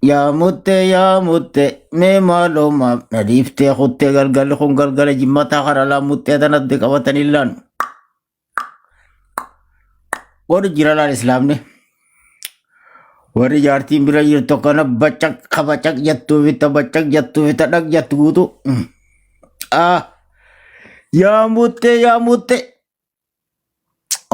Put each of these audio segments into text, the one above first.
Yaa muttee yaa muttee mee maaloo maaf na dhiiftee kuttee galgalli kun galgala jimmataa kana laa muttee tanatti qabatanii laan. Godhu jira laan islaamni. Warri jaartiin bira jirtu akkana bacaq kabacaq jettuu fi ta bacaq jettuu fi ta dhaq jettu guutuu. Ah yaa muttee yaa muttee.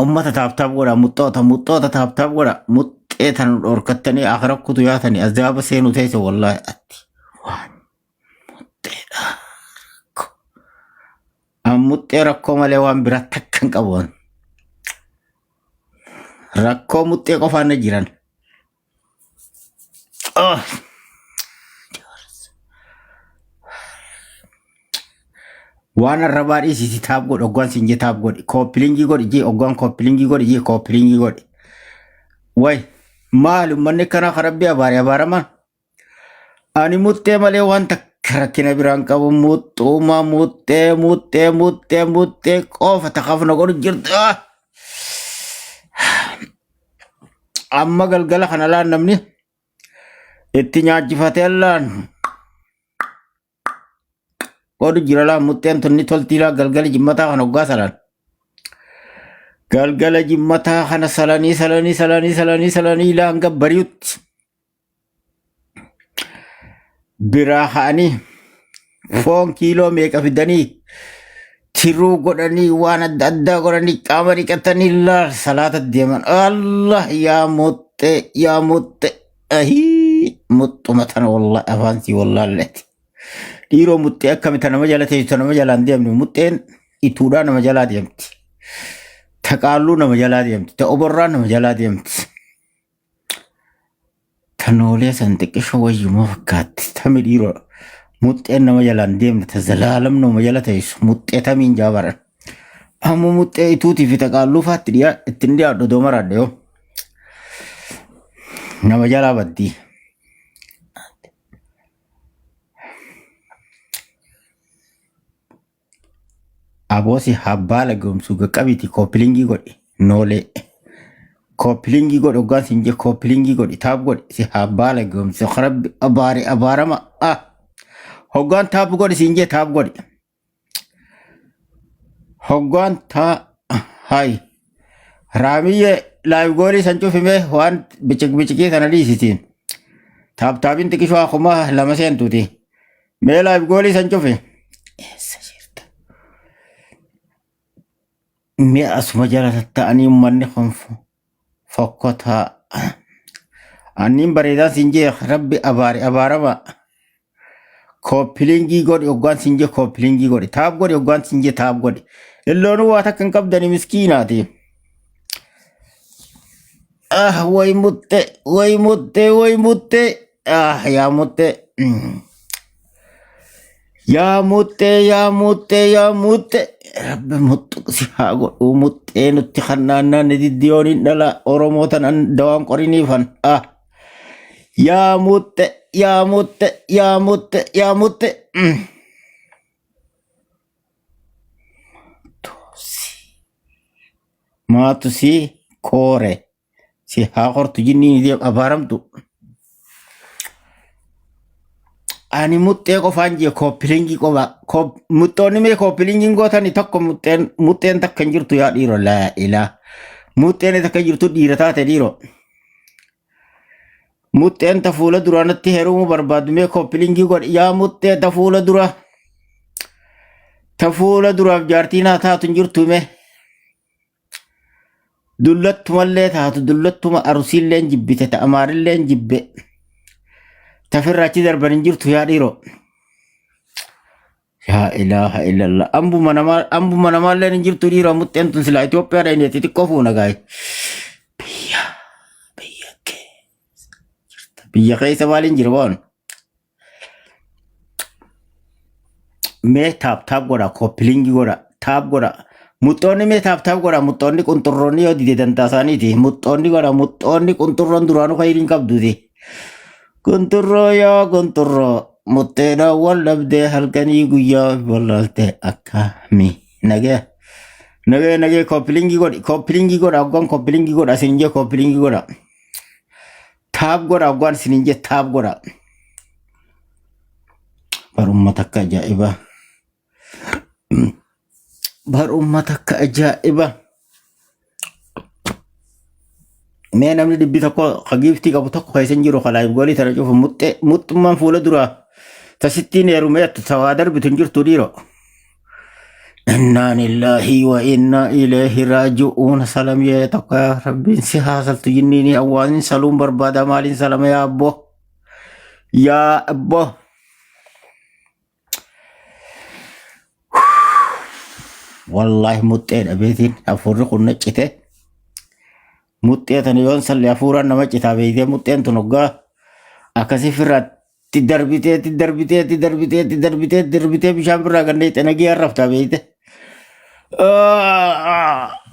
Ummata taaptaap godha muxxoota muxxoota taaptaap godha muxxee tan dhorkattanii akira kutu yaatanii azaaba seenu teesse wallaahi atti waan muxxeedha. An muxxee rakkoo malee waan biraa takka hin qabu. an. Rakkoo muxxee qofaan na jiran. Ah. Waan arrabaa dhiisisi taap godhi oggaan siin jee taap godhi kooppiliingii godhi jee oggaan kooppiliingii godhi jee kooppiliingii godhi. Way maali uummanni akkanaa kan rabbi abaare abaaramaan. Ani muxxee malee waan takka rakkina biraan qabu muxxuuma muxxee muxxee muxxee muxxee qofa takafna godhu jirtu. Ah! Amma galgala kana laan namni itti nyaachifatee laan godhu jira laan muxxeen tun ni toltii laan galgala jimmataa kana hoggaa salaan. Galgala jimmataa kana salanii salanii salanii salanii salanii laan gabbariutti biraa ka'anii foon kiiloo meeqa fidanii tiruu godhanii waan adda addaa godhanii qaama dhiqatanii laal salaata deeman. Allah yaa muxxee yaa muxxee ahii muxxuma tana wallahi afaan sii wallaalleeti. Dhiiroo muxxee akkami ta nama jala teessu ta nama jalaan deemne muxxeen ituudhaa nama jalaa deemti. Ta qaalluu nama jalaa deemti. Ta oborraa nama jalaa deemti. Tanoolee san xiqqisho wayyuma fakkaatti. Tami dhiiroo muxxeen nama jalaan deemne ta zalaalam nama jala teessu muxxee tamiin jaabaran. Amma muxxee ituutii fi ta qaalluu faatti dhiyaa ittiin dhiyaadhu odoo maraadhe yoo. Nama jalaa baddii. Aboosi habbaala goomsuu qaqqabiiti kooppiliingii godhi noolee. Kooppiliingii godhi hoggaan siin jee kooppiliingii godhi taap godhi si habbaala goomsuu rabbi abaare abaarama ah. Hoggaan taap godhi siin jee taap godhi. Hoggaan taa hay. Raamiyyee laayiv goolii san cufime waan biciq biciqii sana dhiisitiin. Taap taapiin xiqishoo akkuma lama seentuuti. Mee laayiv goolii san cufi. Eessa jirta? Mee asuma jala tatta'anii uummanni kun fokkotaa. Anniin bareedaan siin jee rabbi abaare abaarama. Kooppiliingii godhi hoggaan siin jee kooppiliingii godhi. Taap godhi hoggaan siin jee taap godhi. Illoonuu waa takka hin qabdani miskiinaati. Ah way mutte way mutte way mutte. Ah yaa mutte. Yaa muttee yaa muttee yaa muttee rabbi muxxu si haa godhu muxxee nutti kannaannaan diddiyooniin dhala Oromoo tanan dawaan qoriniifan ah yaa mutte yaa mutte yaa mutte yaa mutte maatu si koore si haa qortu jinniin deem abaaramtu. Ani muxxee qofaan jee kooppiliingii qofa. Muxxoonni mee kooppiliingiin gootani tokko muxxeen muxxeen takka hin jirtu yaa dhiiro laa ilaa. Muxxeen takka hin jirtu dhiira taate dhiiro. Muxxeen ta fuula duraa natti heerumuu barbaadu mee kooppiliingii godhi yaa muxxee ta fuula dura. Ta fuula duraaf jaartii naa taatu hin jirtu mee. Dullattumallee taatu dullattuma arusiilleen jibbite ta amaarilleen jibbe tafirra achi darban hin jirtu yaa dhiiroo. Yaa ilaaha illallah. Ambuma namaa ambuma namaalleen hin jirtu dhiiroo muxxeen tun silaa Itoophiyaa dhayne xixiqqoo fuuna gaa'e. Biyya biyya keessa jirta. Biyya keessa maaliin jira waan? Mee taap taap godha koppiliingi godha taap godha. Muxxoonni mee taap taap godha muxxoonni qunxurroonni yoo dide dantaa isaaniiti. Muxxoonni godha muxxoonni qunxurroon duraanuu khayriin hin qabduuti. Qunxurroo yaa qunxurroo muxxeedhaan wal dhabdee halkanii guyyaa wallaalte akkami nagee. Nagee nagee koppiliingii godhi koppiliingii godha hoggan koppiliingii godha isin jee koppiliingii godha. Taap godhaa hoggaan isiniin jee taap godhaa. Bar uummata akka ajaa'ibaa. Bar uummata akka ajaa'ibaa. Mee namni 100 ka giiftii qabu tokko keessa hin jiru ka laayif goolii tana cufu muxxee muxxummaan fuula duraa tasittiin heerumeettu tawaa darbitu hin jirtu dhiiroo. Innaa lillaahi wa innaa ilayhi raaji'uun salamiyee tokko yaa rabbiin si haasaltu jinniini awwaanin saluun barbaada maaliin salama yaa abbo yaa abbo. Wallaahi muxxee dhabeetiin hafuurri kun na cite. Muxxee tana yoon salli hafuuraan nama citaa beektee muxxeen tun hoggaa akkasii firraatti darbiteetti darbiteetti darbiteetti darbiteetti darbitee bishaan birraa gannee xanagee arraftaa beekte.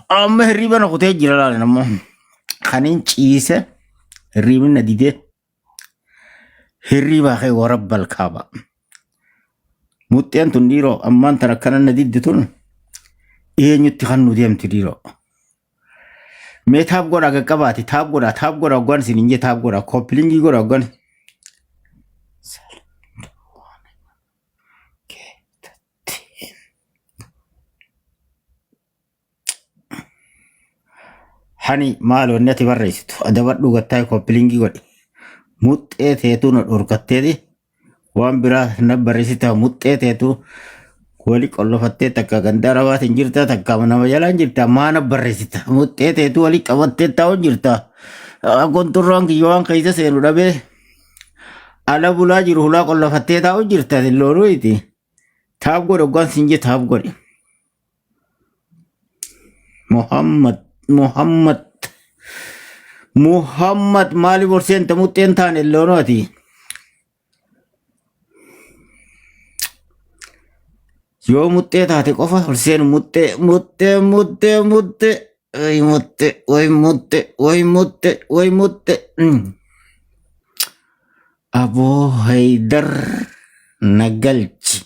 Amma hirriiba na kutee jira laala ammoo. Kanin ciise hirriibni na didee. Hirriibaa kee warabbal kaaba. Muxxeen tun dhiiroo ammaan tan akkana na diddi tun eenyutti kan nu deemti dhiiroo. Mee taap godhaa qaqqabaati taap godhaa taap godhaa hoggaan isin hin jee taap godhaa kooppilingii godhaa hoggaan. Hani maal wanni ati barreessitu adabadhu gattaa kooppilingii godhi. Muxxee teetuu na dhorkatteeti waan biraa na barreessita muxxee teetuu wali qollofattee takka ganda arabaatiin jirta takka nama jalaan jirta maa na barreessita muxxee teetuu wali qabattee taa'u jirta. Konturraan kiyya waan keessa seenu dhabee ala bulaa jiru hulaa qollofattee taa'u jirta loonuu iti. Taap godhi hoggaan siin jee taap godhi. Muhammad Muhammad Muhammad maaliif ol seente muxxeen taane loonoo ati. Yoo muxxee taate qofa ol seenu muxxee muxxee muxxee muxxee way muxxee way muxxee way muxxee way muxxee. Aboo Haydar na galchi.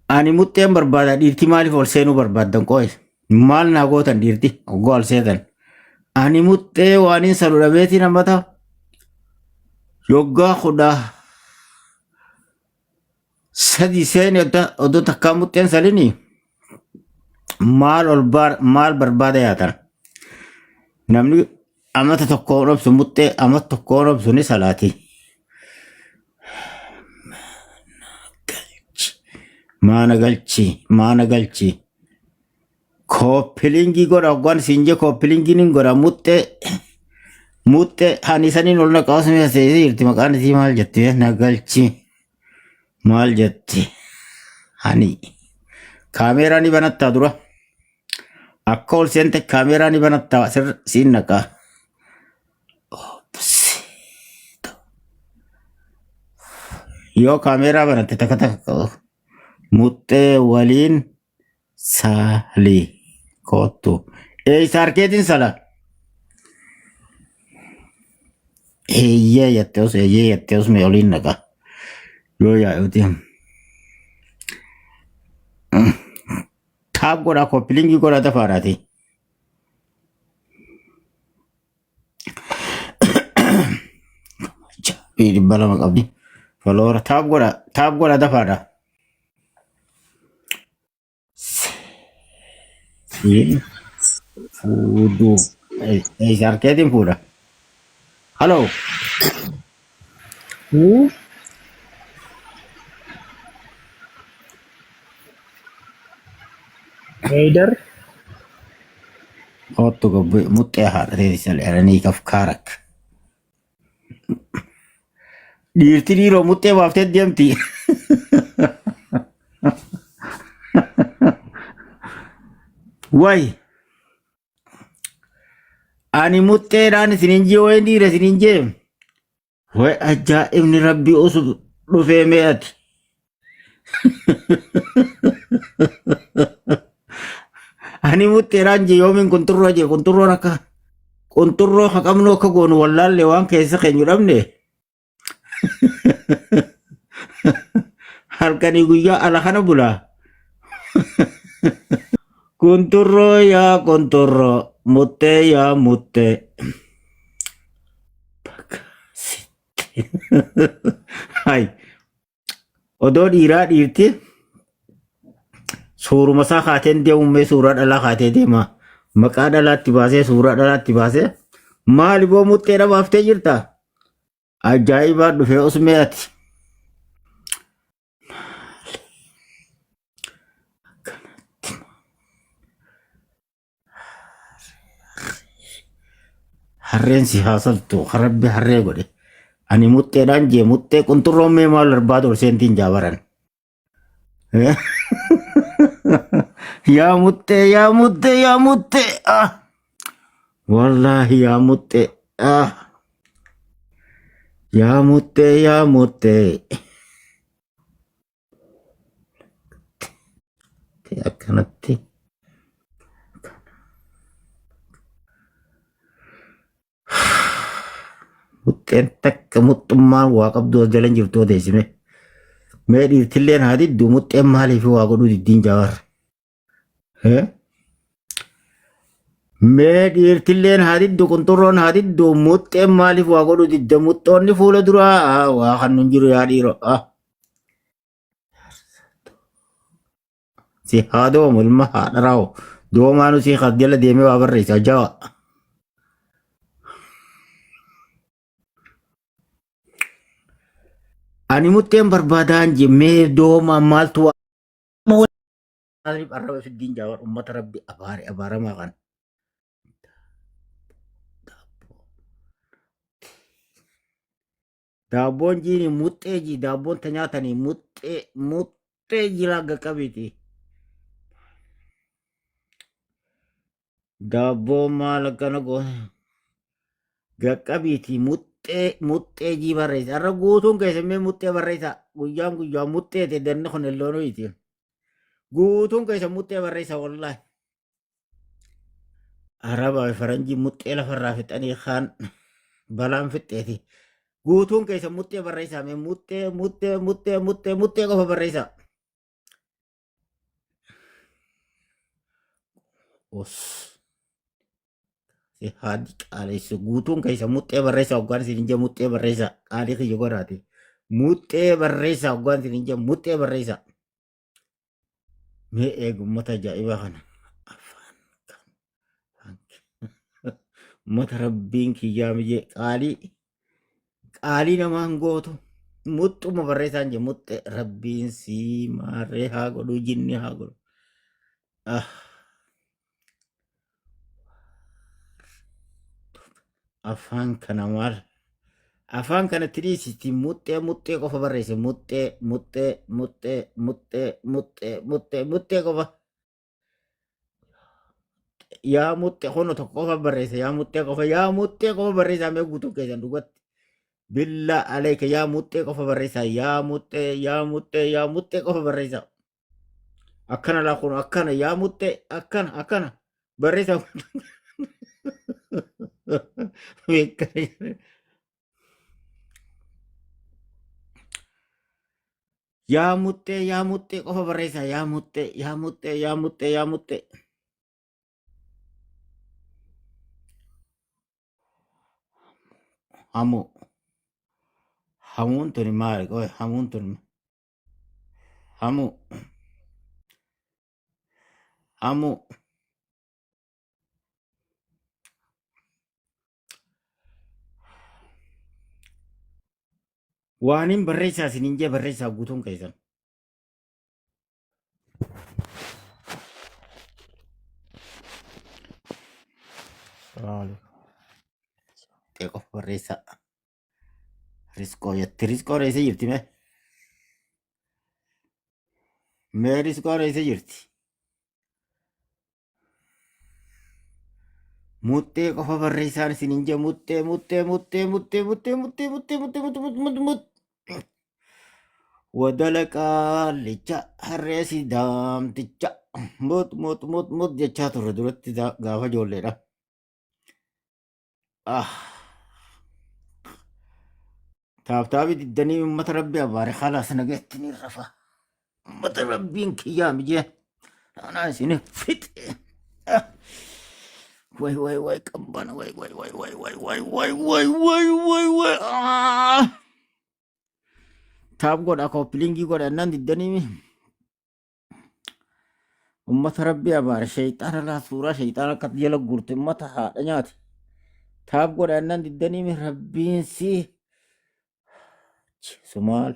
Ani muxxeen barbaada dhiirti maaliif ol seenuu barbaaddan qooyi? Maal naa gootan dhiirti oggoo ol seentan? Ani muxxee waan hin salu dhabeetiin hammata yoggaa 13 seeni odoo takkaa muxxeen salini maal ol baar maal barbaada yaatan? Namni amata tokko obsu muxxee amata tokko obsu ni salaati. Maana galchi maana galchi kooppilingii godha hoggaan siin jee kooppilingiin hin godha muxxee muxxee hani saniin ol naqaa osoo seesee jirti maqaan isii maal jetti na galchi maal jetti hani kaameeraa ni banattaa dura akka ol seente kaameeraa ni banattaa sir siin naqaa. Yoo kaameeraa banatte takka takka muxxee waliin saalii koottu. Eessa harkeetiin sala? Eeyyee jettee os eeyyee jettee os mee oliin naqa. Yoo yaa'uti. Taap godhaa koppiliingii godhaa dafaadhaati. 200 qabdi. Foloora taap godhaa taap godhaa dafaadha. Siin fuudhuu. Eessa harkeetiin fuudha? Haloo. Heydar Kottu gobbi muxxee haadha teessisa dheeranii kaf kaarak. Dhiirti dhiiroo muxxee baaftee deemti. Way ani muxxeedhaan isiniin jee wayin dhiira isiniin jee. Way ajaa'ibni rabbii osu dhufee mee ati. Ani muxxeedhaan jee yoomiin qunxurroo jee qunxurroon akka qunxurroo haqamnu akka goonu wallaalle waan keessa keenyu dhabne. Halkanii guyyaa ala kana bulaa. Qunxurroo yaa qunxurroo Muxxee yaa muxxee. Bakka sitti. Hay. Odoo dhiiraa dhiirti suuruma isaa kaateen deemummee suuraa dhalaa kaatee deema. Maqaa dhalaatti baasee suuraa dhalaatti baasee maali boo muxxee dhabaaftee jirta? Ajaa'ibaa dhufee usmee ati. Harreen si haasaltu rabbi harree godhe. Ani muxxeedhaan jee muxxee qunxurroon mee maal barbaadu ol seentiin jaabaran. Yaa muxxee yaa muxxee yaa muxxee ah. Wallaahi yaa muxxee ah. Yaa muxxee yaa muxxee. Akkanatti. Muxxeen takka muxxummaan waa qabdu as jala hin jirtu odeessime. Mee dhiirtilleen haa diddu muxxeen maaliif waa godhuu diddiin jawaar. Mee dhiirtilleen haa diddu qunxurroon haa diddu muxxeen maaliif waa godhuu didda muxxoonni fuula duraa waa kan nun jiru yaa dhiiroo. Si haa doomu ilma haadha raawoo doomaanu si kas jala deemee waa barreessa jawa. Ani muxxeen barbaadaan jee mee doomaa maaltu waa maaliif arraba fiddiin jaawar ummata rabbi abaare abaaramaa kan. Daabboon jiini muxxee jii daabboon ta nyaatanii muxxee muxxee jiraa qaqqabiiti. Daabboon maal akkana goo qaqqabiiti muxxee muxxee jii barreessa. Har'a guutuun keessa mee muxxee barreessa. Guyyaan guyyaa muxxee ta'e danni kun elloonuu Guutuun keessa muxxee barreessa wallaahi. Arabaa fi faranjii muxxee lafarraa fixanii kaan balaan fixxeeti. Guutuun keessa muxxee barreessaa mee muxxee muxxee muxxee muxxee muxxee qofa barreessaa. Os. Si haadhi qaaleessu guutuun keessa muxxee barreessaa hoggaan isin hin jee muxxee barreessaa qaalii kiyya godhaati. Muxxee barreessaa hoggaan isin hin jee muxxee barreessaa. Mee eegu ummata ajaa'ibaa kana. Afaan kan ummata rabbiin kiyyaa mijee qaalii qaalii namaan gootu muxxuma barreessaan jee muxxe rabbiin sii maarree haa godhu jinni haa godhu. Ah. Afaan kana maal afaan kanatti dhiisiti muxxee muxxee qofa barreesse muxxee muxxee muxxee muxxee muxxee muxxee muxxee qofa yaa muxxee kono tokko qofa barreesse yaa muxxee qofa yaa muxxee qofa barreessaa mee guutuu keessan dhugatti billaa aleeka yaa muxxee qofa barreessaa yaa muxxee yaa muxxee yaa muxxee qofa barreessaa. Akkana laa kun akkana yaa muxxee akkana akkana barreessa. Yaa muxxee yaa muxxee qofa barreessa yaa muxxee yaa muxxee yaa muxxee yaa muxxee. Hamuu hamuun tuni maali qoy hamuun tuni Hamuu. Hamuu. Waanin barreessaa isiniin jee barreessaa guutuun keessan. Salaamu alaikum. Xiqqoo qofa barreessaa. Risqoo jetti. Risqoo reessa jirti mee? Mee risqoo reessa jirti? Muxxee qofa barreessaan isin hin jee muxxee muxxee muxxee muxxee muxxee muxxee muxxee muxxee muxxee muxxee muxxee Wadala qaallicha harree si daamticha mux mux mux mux jechaa turre duratti gaafa ijoolleedha. Ah. Taabtaabii diddanii uummata rabbi abaare khalaas nageetti ni rafa. Uummata rabbiin kiyyaa mijee. Anaa isin fixe. Ah. Way way way qabbana way way way way way way way way way way way ah! Taap godha koppiliingii godha nan diddanii ummata rabbi abaare shayxaana laa suuraa shayxaana akka jala guurte ummata haadha nyaate. Taap godha nan diddanii rabbiin si sumaal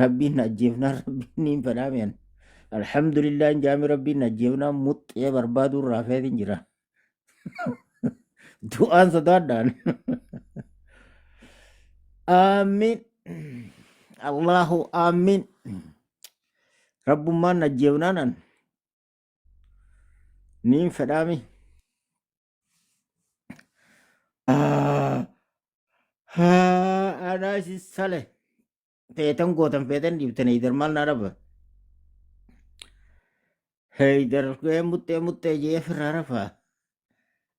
rabbiin na ajjeefnaan rabbiin niin fedhaa mi'an. Alhamdulillah jaami rabbiin na ajjeefnaan muxxee barbaaduu irraa feetin jira. Du'aan sodaadhaan. Amiin. Allahu amiin. Rabbummaan na ajjeefnaan an niin fedhaami. Anaa isin sale. Feetan gootan feetan dhiibtan Heydar maal naa dhaba. Heydar muxxee muxxee jee firraa rafaa.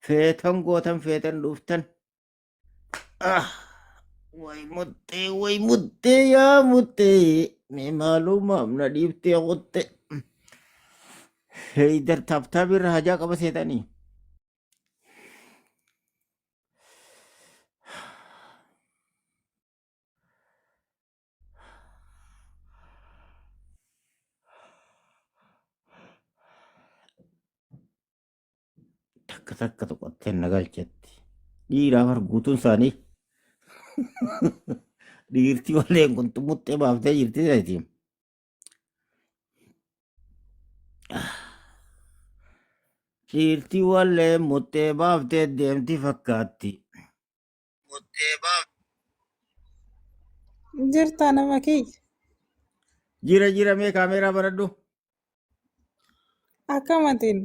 Feetan gootan feetan dhuftan. Ah, way muxxee way muxxee yaa muxxee. Mee maalumaaf na dhiibtee qotte. Heydar taaptaabii irra hajaa qaba seetanii. Takka takka tuqattee na galchetti. Dhiiraa bar guutuun isaanii dhiirti malee kun muxxee baaftee jirti seeti. Dhiirti wallee muxxee baaftee deemti fakkaatti. Jirtaa nama kiyya. Jira jira mee kaameeraa baradhu. Akkamatiin.